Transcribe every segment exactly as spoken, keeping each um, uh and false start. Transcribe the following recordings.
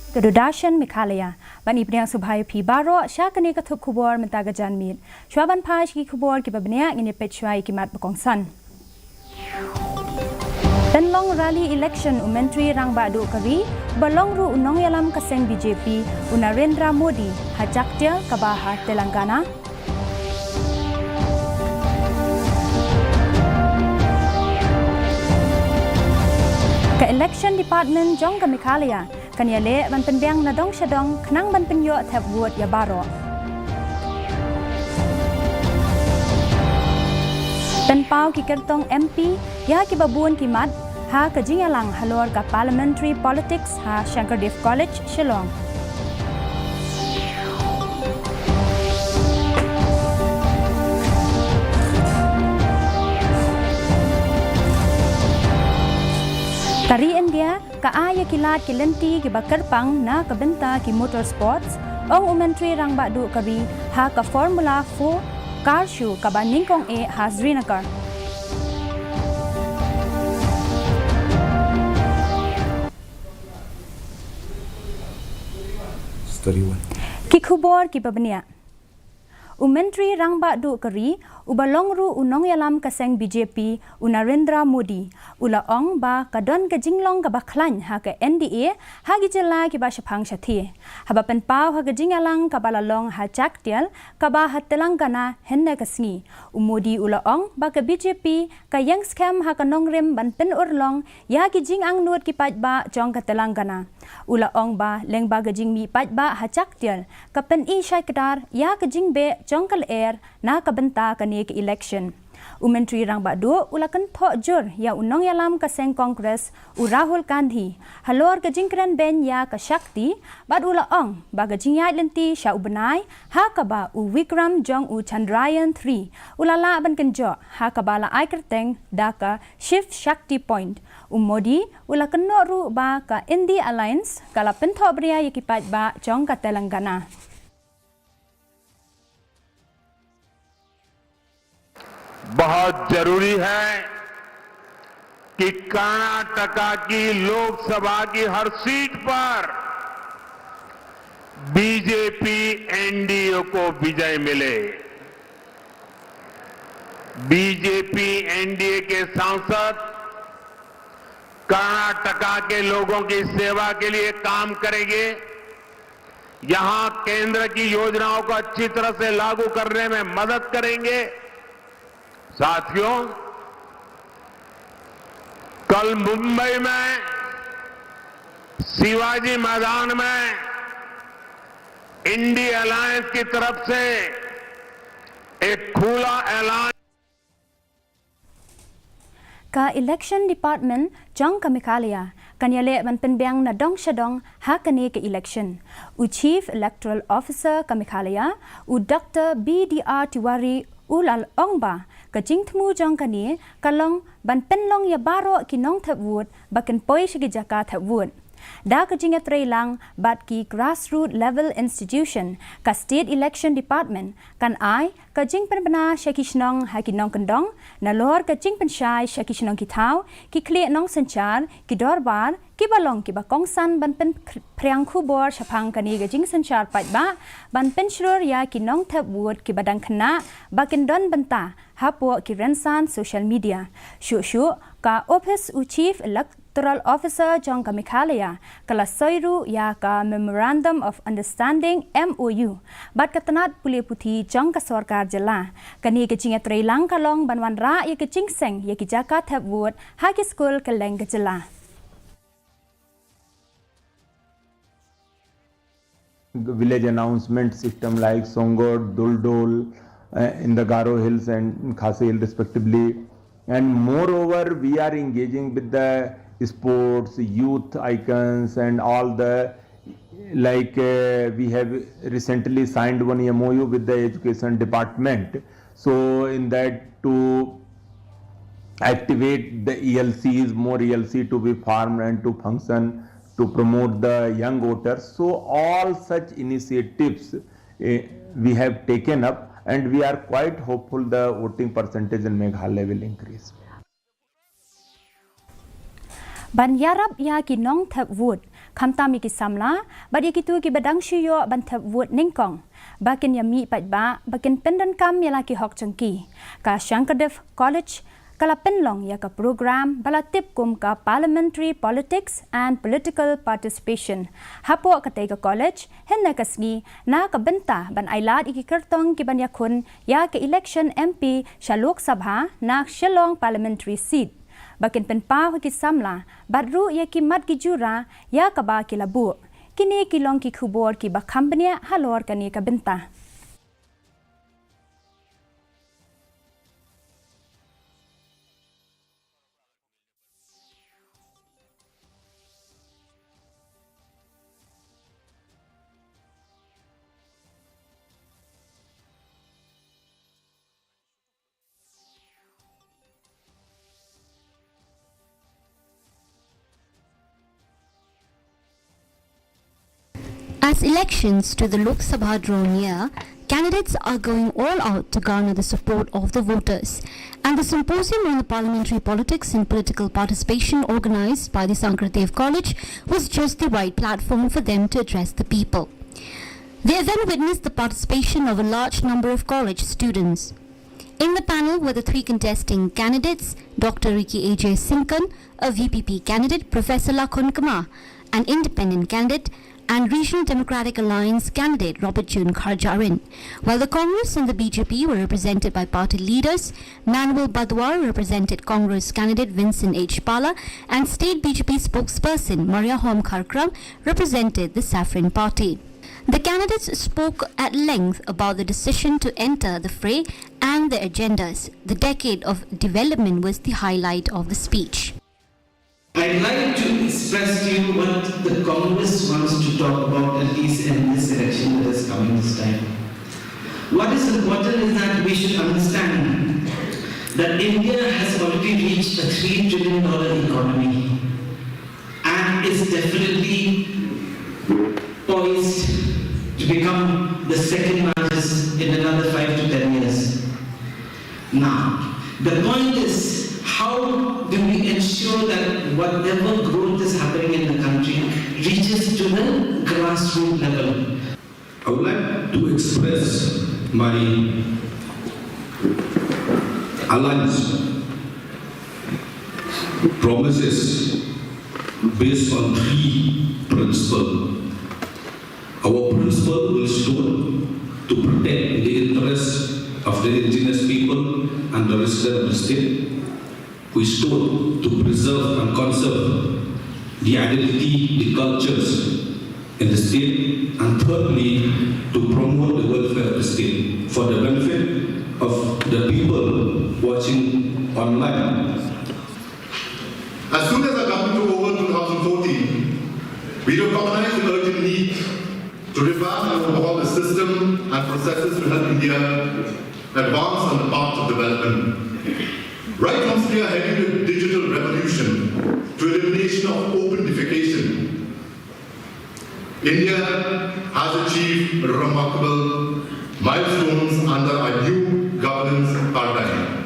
Ka Doordarshan Meghalaya, ban ïa pdiang sngewbha ïa phi baroh sha kane ka thup khubor mynta ka janmiet. Shuwa ban phai sha ki khubor kiba bniah, ngin ïa peit shuwa ïa ki mat ba kongsan. Pynlong rally election u Myntri Rangbah Duh ka ri, ba long ruh u nongïalam ka seng B J P, u Narendra Modi, ha Jagtial kaba ha Telangana. Ka Election Department jong ka Meghalaya kan ïaleh ban pynbiang na dong sha dong khnang ban pynïoh thep vote ïa baroh. Pynpaw ki kyrtong M P ïa kiba bun ki mat ha ka jingïalang halor ka Parliamentary Politics ha Shankardev College, Shillong. Ka ri India ka ai ïa ki lad ki lynti kiba kyrpang na ka bynta ki motor sports, ong u Myntri Rangbah Duh ka ri, ha ka Formula Four Car Show kaba nyngkong eh ha Srinagar. Ki khubor kiba bniah. U Myntri Rangbah Duh ka ri, uba long ruh u nongïalam ka seng B J P, u Narendra Modi, u la ong ba ka don ka jinglong kaba khlaiñ ha ka N D A ha ki jylla kiba shaphang shathie. Haba pynpaw ha ka jingïalang kaba la long ha Jagtial kaba ha Telangana hynne ka sngi, u Modi u la ong ba ka B J P ka ïeng skhem ha ka nongrim ban pynurlong ïa ki jingangnud ki paidbah jong ka Telangana. U la ong ba lyngba ka jingmih paidbah ha Jagtial, ka pyni shai kdar ïa ka jingbeh jong ka lyer na ka bynta kane ka election. U Myntri Rangbah Duh u la kynthoh jur ïa u nongïalam ka seng Congress, u Rahul Gandhi, halor ka jingkren beiñ ïa ka Shakti, bad u la ong ba ka jingïaid lynti sha u bnai ha kaba u Vikram jong u Chandrayaan three u la lah ban kynjoh, ha kaba la ai kyrteng da ka Shiv Shakti Point. U Modi u la kynnoh ruh ba ka India Alliance ka la pynthohbria ïa ki paidbah jong ka Telangana. बहुत जरूरी है कि कर्नाटका की लोकसभा की हर सीट पर बीजेपी एनडीए को विजय मिले। बीजेपी एनडीए के सांसद कर्नाटका के लोगों की सेवा के लिए काम करेंगे, यहां केंद्र की योजनाओं को अच्छी तरह से लागू करने में मदद करेंगे। साथियों, कल मुंबई में शिवाजी मैदान में इंडिया अलायंस की तरफ से एक खुला ऐलान Ka Election Department jong ka Meghalaya kan ïaleh ban pynbiang na dong sha dong ha kane ka election. U Chief Electoral Officer ka Meghalaya, u Doctor B D R Tiwari, u la ong ba ka jingthmu jong kane ka long ban pynlong ïa baroh ki nongthep vote ba kin poi sha ki jaka thep vote. Da ka jingïatreilang bad ki grassroots level institution, ka State Election Department kan ai ka jingpynbna sha ki shnong ha ki nongkyndong, nalor ka jingpynshai sha ki shnong ki thaw, ki khlieh nongsynshar, ki dorbar kiba long kiba kongsan ban pynphriang khubor shaphang kane ka jingsynshar paidbah, ban pynshlur ïa ki nongthep vote kiba dang khynnah ba kin don bynta hapoh ki rynsan social media. Shuh shuh, ka ophis u Chief Electoral Officer jong ka Meghalaya ka la soi ruh ïa ka Memorandum of Understanding, M O U, bad ka tnat pule puthi jong ka sorkar jylla. Kane ka jingïatreilang ka long ban wanrah ïa ka jingseng ïa ki jaka thep vote ha ki skul kylleng ka jylla. Village announcement system like Songod, Duldul, uh, in the Garo Hills and Khasi Hills respectively. And moreover, we are engaging with the sports, youth icons and all the, like, uh, we have recently signed one M O U with the education department. So in that to activate the E L Cs, more E L C to be formed and to function to promote the young voters. So all such initiatives, eh, we have taken up and we are quite hopeful the voting percentage in Meghalaya will increase. Ban ïarap ïa ki nongthep vote, khamtam ïa ki samla bad ïa kito kiba dang shu ïoh ban thep vote nyngkong, ba kin ïamih paidbah, ba kin pyndonkam ïa la ki hok jong ki. Ka Shankardev College ka la pynlong ïa ka program ba la tip kum ka Parliamentary Politics and Political Participation hapoh katei ka college hynne ka sngi, na ka bynta ban ailad ïa ki kyrtong kiban ïakhun ïa ka election M P sha Lok Sabha na Shillong Parliamentary Seat, ba kin pynpaw ha ki samla bad ruh ïa ki mat ki jura ïa kaba ki la buh. Kine ki long ki khubor kiba kham bniah halor kane ka bynta. As elections to the Lok Sabha draw near, candidates are going all out to garner the support of the voters. And the symposium on the parliamentary politics and political participation organized by the Shankardev College was just the right platform for them to address the people. The event witnessed the participation of a large number of college students. In the panel were the three contesting candidates, Doctor Ricky A J Syngkon, a V P P candidate, Professor Lakhon Kma, an independent candidate, and Regional Democratic Alliance candidate Robert June Kharjarin. While the Congress and the B J P were represented by party leaders, Manuel Badwa represented Congress candidate Vincent H Pala, and state B J P spokesperson Mariahom Kharkram represented the Saffron Party. The candidates spoke at length about the decision to enter the fray and their agendas. The decade of development was the highlight of the speech. I'd like to express to you what the Congress wants to talk about, at least in this election that is coming this time. What is important is that we should understand that India has already reached a three trillion dollar economy and is definitely poised to become the second largest in another five to ten years. Now, the point is, how do we ensure that whatever growth is happening in the country reaches to the grassroots level? I would like to express my alliance promises based on three principles. Our principle will stood to protect the interests of the indigenous people and the resident of the state. We stood to preserve and conserve the identity, the cultures in the state, and thirdly, to promote the welfare of the state for the benefit of the people watching online. As soon as I come to over two thousand fourteen, we recognized the urgent need to revamp and overhaul the system and processes to help India advance on the path of development. Right from spearheading the digital revolution to elimination of open defecation, India has achieved remarkable milestones under a new governance paradigm,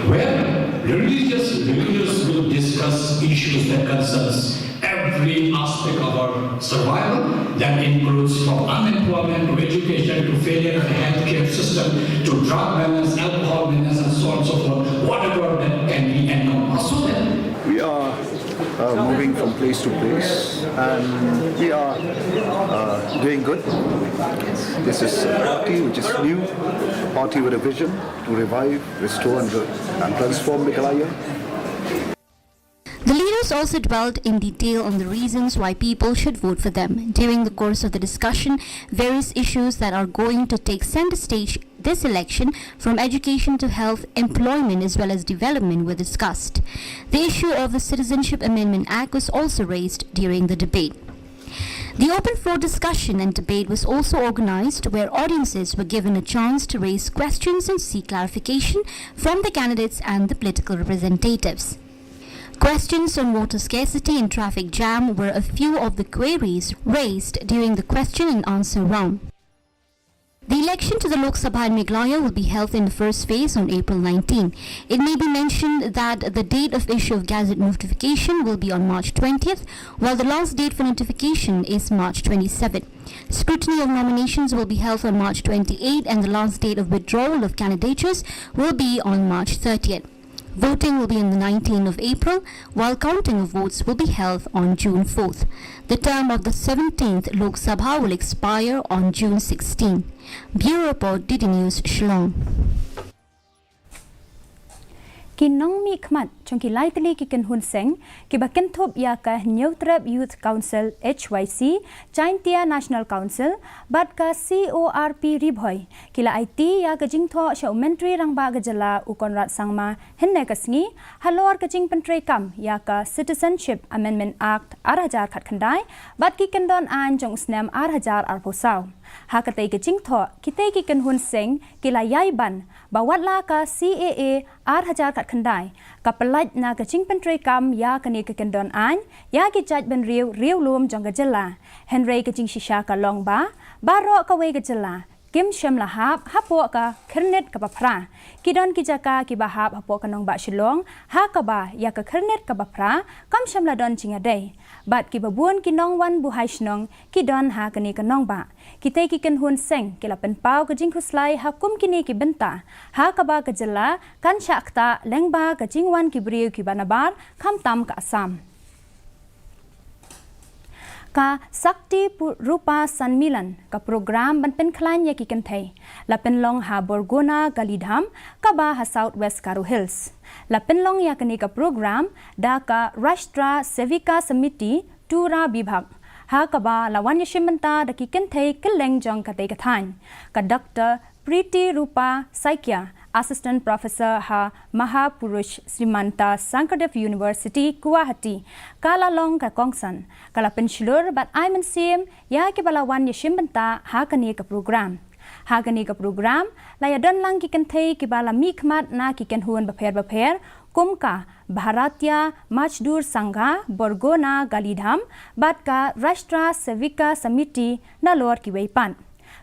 where religious leaders will discuss issues that concerns every aspect of our survival. That includes from unemployment to education to failure of the healthcare system to drug menace, alcohol menace, and so on and so forth. Whatever that can be and not so that We are uh, moving from place to place, and we are uh, doing good. This is a party which is new, a party with a vision to revive, restore, and, and transform Meghalaya. The leaders also dwelt in detail on the reasons why people should vote for them. During the course of the discussion, various issues that are going to take center stage this election, from education to health, employment, as well as development, were discussed. The issue of the Citizenship Amendment Act was also raised during the debate. The open floor discussion and debate was also organized, where audiences were given a chance to raise questions and seek clarification from the candidates and the political representatives. Questions on water scarcity and traffic jam were a few of the queries raised during the question and answer round. The election to the Lok Sabha in Meghalaya will be held in the first phase on April nineteen. It may be mentioned that the date of issue of gazette notification will be on March twentieth, while the last date for notification is March twenty-seven. Scrutiny of nominations will be held on March twenty-eight, and the last date of withdrawal of candidatures will be on March thirtieth. Voting will be on the nineteenth of April, while counting of votes will be held on June fourth. The term of the seventeenth Lok Sabha will expire on June sixteen. Bureau Report, D D News, Shillong. Ki nongmihkhmat jong ki lai tylli ki kynhun seng kiba kynthup ïa ka Hynñiewtrep Youth Council, H Y C, Jaintia National Council bad ka C O R P Ri Bhoi ki la aiti ïa ka jingthoh sha u Myntri Rangbah ka jylla u Conrad Sangma hynne ka sngi halor ka jingpyntreikam ïa ka Citizenship Amendment Act ar hajar khatkhyndai bad ki kyndon aiñ jong u snem ar hajar arphew saw. Ha katei ka jingthoh kitei ki kynhun seng ki la ïai ban ba wat la ka C A A ar hajar khatkhyndai ka pyllait na ka jingpyntreikam ïa kane ka kyndon aiñ ïa ki jaitbynriew riewlum jong ka jylla. Hynrei ka jingshisha ka long ba baroh kawei ka jylla kim shym la hap hapoh ka khyrnit kaba phra. Ki don ki jaka kiba hap hapoh ka nongbah Shillong ha kaba ïa ka khyrnit kaba phra kam shym la don jingïadei. Bad kiba bun ki nongwan buhai shnong ki don ha kane ka nongbah. Kitei ki kynhun seng ki la pynpaw ka jingkhuslai ha kum kine ki bynta ha kaba ka jylla kan shah ktah lyngba ka jingwan ki briew kiba nabar khamtam ka Assam. Ka Shakti Pu-, Rupa Sanmilan, ka program ban pynkhlaiñ ïa ki kynthei, la pynlong ha Borgona Galidham kaba ha South West Garo Hills. La pynlong ïa kane ka program da ka Rashtra Sevika Samiti Tura Bibhag, ha kaba la wan ïashim bynta da ki kynthei kylleng jong katei ka thaiñ, ka Doctor Preeti Rupa Saikia, Assistant Professor ha Mahapurush Srimanta Sankardev University, Guwahati, ka la long ka kongsan, ka la pynshlur bad ai mynsiem ïa kiba la wan ïashim bynta ha kane ka program. Ha kane ka program la ïadon lang ki kynthei kiba la mihkhmat na ki kynhun bapher bapher kum ka Bharatiya Mazdoor Sangha Borgona Galidham bad ka Rashtra Sevika Samiti nalor kiwei pat.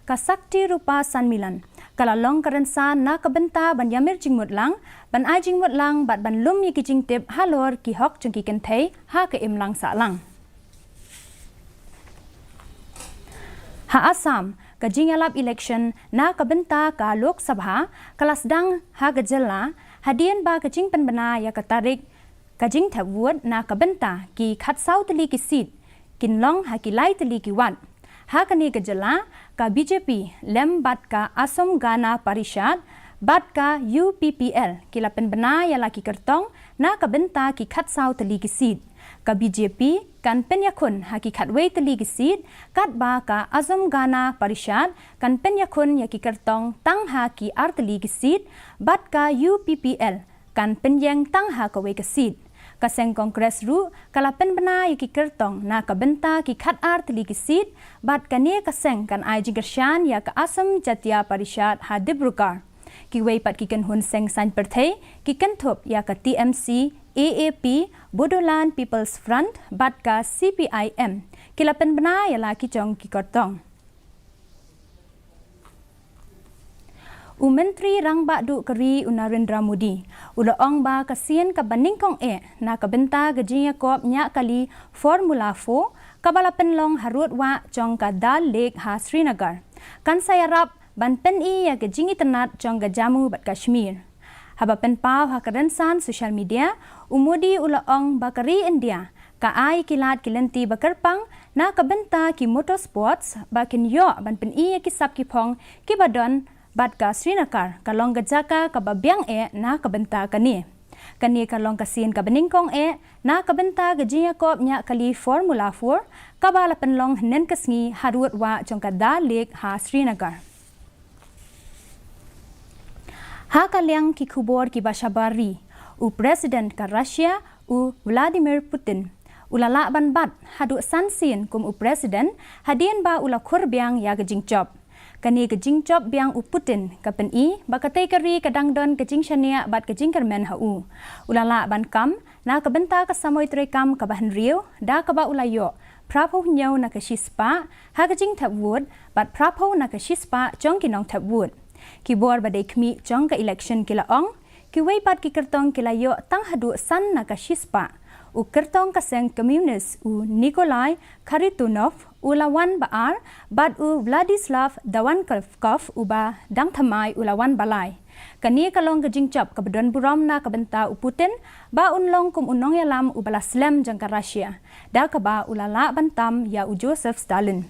Ka Shakti Rupa Sanmilan ka la long ka rynsan na ka bynta ban ïamir jingmut lang, ban ai jingmut lang bad ban lum ïa ki jingtip halor ki hok jong ki kynthei ha ka imlang sahlang. Ha Assam, ka jingïalap election na ka bynta ka Lok Sabha ka la sdang ha ka jylla hadien ba ka jingpynbna ïa ka tarik ka jingthep vote na ka bynta ki khatsaw tylli ki seat kin long ha ki lai tylli ki ward. Ha kane ka jylla, ka B J P lem bad ka Assam Gana Parishad bad ka U P P L ki la pynbna ïa la ki kyrtong na ka bynta ki khatsaw tylli ki seat. Ka B J P kan pynïakhun ha ki khatwei tylli ki seat, katba ka Assam Gana Parishad kan pynïakhun ïa ki kyrtong tang ha ki ar tylli ki seat, bad ka U P P L kan pynïeng tang ha kawei ka seat. Ka seng Congress ruh ka la pynbna ïa ki kyrtong na ka bynta ki khatar tylli ki seat, bad kane ka seng kan ai jingkyrshan ïa ka Assam Jatiya Parishad ha Dibrugarh. Kiwei pat ki kynhun seng saiñ pyrthei ki kynthup ïa ka T M C, A A P, Bodoland People's Front bad ka C P I M ki la pynbna ïa la ki jong ki kyrtong. U Myntri Rangbah Duh ka ri u Narendra Modi u la ong ba ka sien kaba nyngkong eh na ka bynta ka jingïakop ñiah kali Formula four kaba la pynlong harud wah jong ka Dal Lake ha Srinagar kan sa ïarap ban pyni ïa ka jingitynnad jong ka Jammu bad Kashmir. Haba pynpaw ha ka rynsan social media, u Modi u la ong ba ka ri India ka ai ki lad ki lynti ba kyrpang na ka bynta ki motorsports ba kin ïoh ban pyni ïa ki sap ki phong kiba don, bad ka Srinagar ka long ka jaka kaba biang eh na ka bynta kane. Kane ka long ka sien kaba nyngkong eh na ka bynta ka jingïakop ñiah kali Formula four kaba la pynlong hynnin ka sngi harud wah jong ka Dal Lake ha Srinagar. Ha ka liang ki khubor kiba shabar ri, u President ka Russia u Vladimir Putin u la lah ban bat haduh san sien kum u President hadien ba u la khur biang ïa ka jingjop. Kane ka jingjop biang u Putin ka pyni ba katei ka ri ka dang don ka jingshaniah bad ka jingkyrmen ha u. U la lah ban kam Na ka bynta ka samoi treikam kaba hynriew, da kaba u la ïoh phra phew hynñiew na ka shispah ha ka jingthep vote bad phra phew na ka shispah jong ki nongthep vote. Ki bor ba dei khmih jong ka election ki la ong, kiwei pat ki kyrtong ki la ïoh tang haduh san na ka shispah. U kyrtong ka seng Communist u Nikolai Kharitonov u la wan ba ar, bad u Vladislav Dawankov uba dang thymmai u la wan ba lai. Kane ka long ka jingjop kaba don burom na ka bynta u Putin ba un long kum u nongïalam uba la slem jong ka Russia, da kaba u la lah ban tam ïa u Joseph Stalin.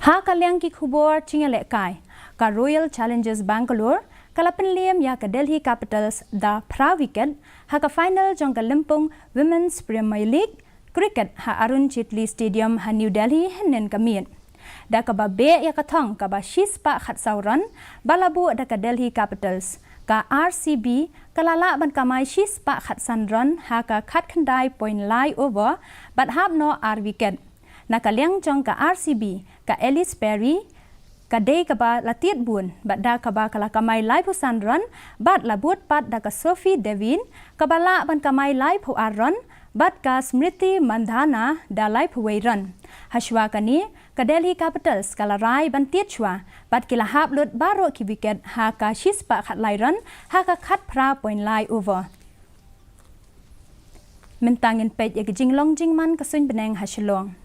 Ha ka liang ki khubor jingïalehkai, ka Royal Challengers Bangalore ka la pynliem ïa ka Delhi Capitals da phra wicket ha ka final jong ka lympung Women's Premier League Cricket ha Arun Jaitley Stadium ha New Delhi hynnin ka miet. Da kaba beh ïa ka thong kaba shispah khatsaw run ba la buh da ka Delhi Capitals, ka R C B ka la lah ban kamai shispah khatsan run ha ka khatkhyndai point lai over bad hap noh ar wicket. Na ka liang jong ka R C B, ka Ellyse Perry ka dei kaba la tied bun bad da kaba ka la kamai laiphew san run, bad la bud pat da ka Sophie Devine kaba lah ban kamai laiphew ar run, bad ka Smriti Mandhana da laiphew wei run. Hashwa kane, ka Delhi Capitals ka la rai ban tied shwa bad ki la hap lut baroh ki wicket ha ka shispah khatlai run ha ka khatphra point lai over. Mynta ngin peit ïa ka jinglong jingman ka suiñ bneng ha Shillong.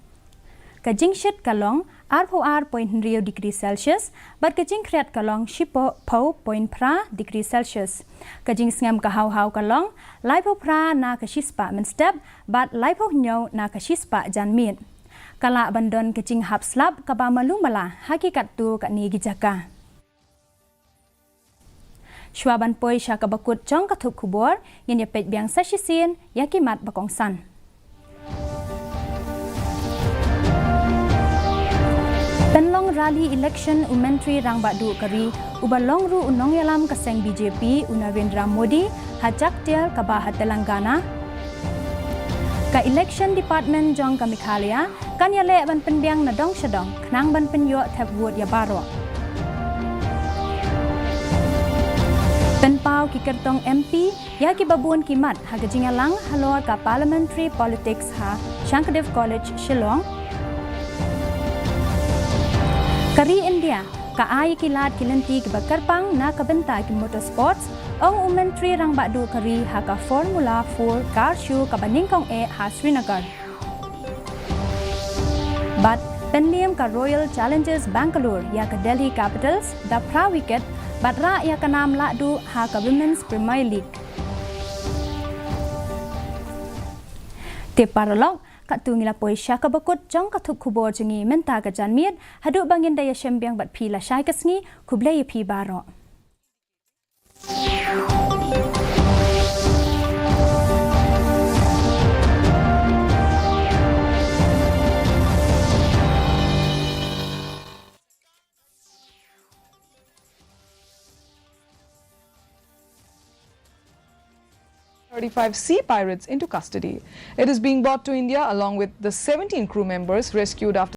Ka jingshit ka long arphew ar point hynriew degree Celsius bad ka jingkhriat ka long shiphew point phra degree Celsius. Ka jingsngem ka haw haw ka long laiphew phra na ka shispah mynstep bad laiphew hynñiew na ka shispah janmiet. Ka lah ban don ka jinghap slap kaba malu mala ha ki katto katne ki jaka. Shwa ban poi sha kaba kut jong ka thup khubor, ngin ïa peit biang sa shisien ïa ki mat ba kongsan. Pynlong rally election u Myntri Rangbah Duh ka ri uba long ruh u nongïalam ka seng B J P u Narendra Modi ha Jagtial kaba ha Telangana. Ka Election Department jong ka Meghalaya kan ïaleh ban pynbiang na dong sha dong khnang ban pynïoh thep vote ïa baroh. Pynpaw ki kyrtong M P ïa kiba bun ki mat ha ka jingïalang halor ka Parliamentary Politics ha Shankhidev College, Shillong. Ka ri India ka ai ki lad ki lynti kiba kyrpang na ka bynta ki motorsports, ong u Myntri Rangbah Duh ka ri ha ka Formula four Car Show kaba nyngkong eh ha Srinagar. Bad pynliem ka Royal Challengers Bangalore ïa ka Delhi Capitals da phra wicket bad rah ïa ka nam lahduh ha ka Women's Premier League. Te paralok, katto ngi la poi sha kaba kut jong ka thup khubor jong ngi mynta ka janmiet, haduh ba ngin da ïashem biang bad phi lashai ka sngi, khublei ïa phi baroh. Thirty-five sea pirates into custody. It is being brought to India along with the seventeen crew members rescued after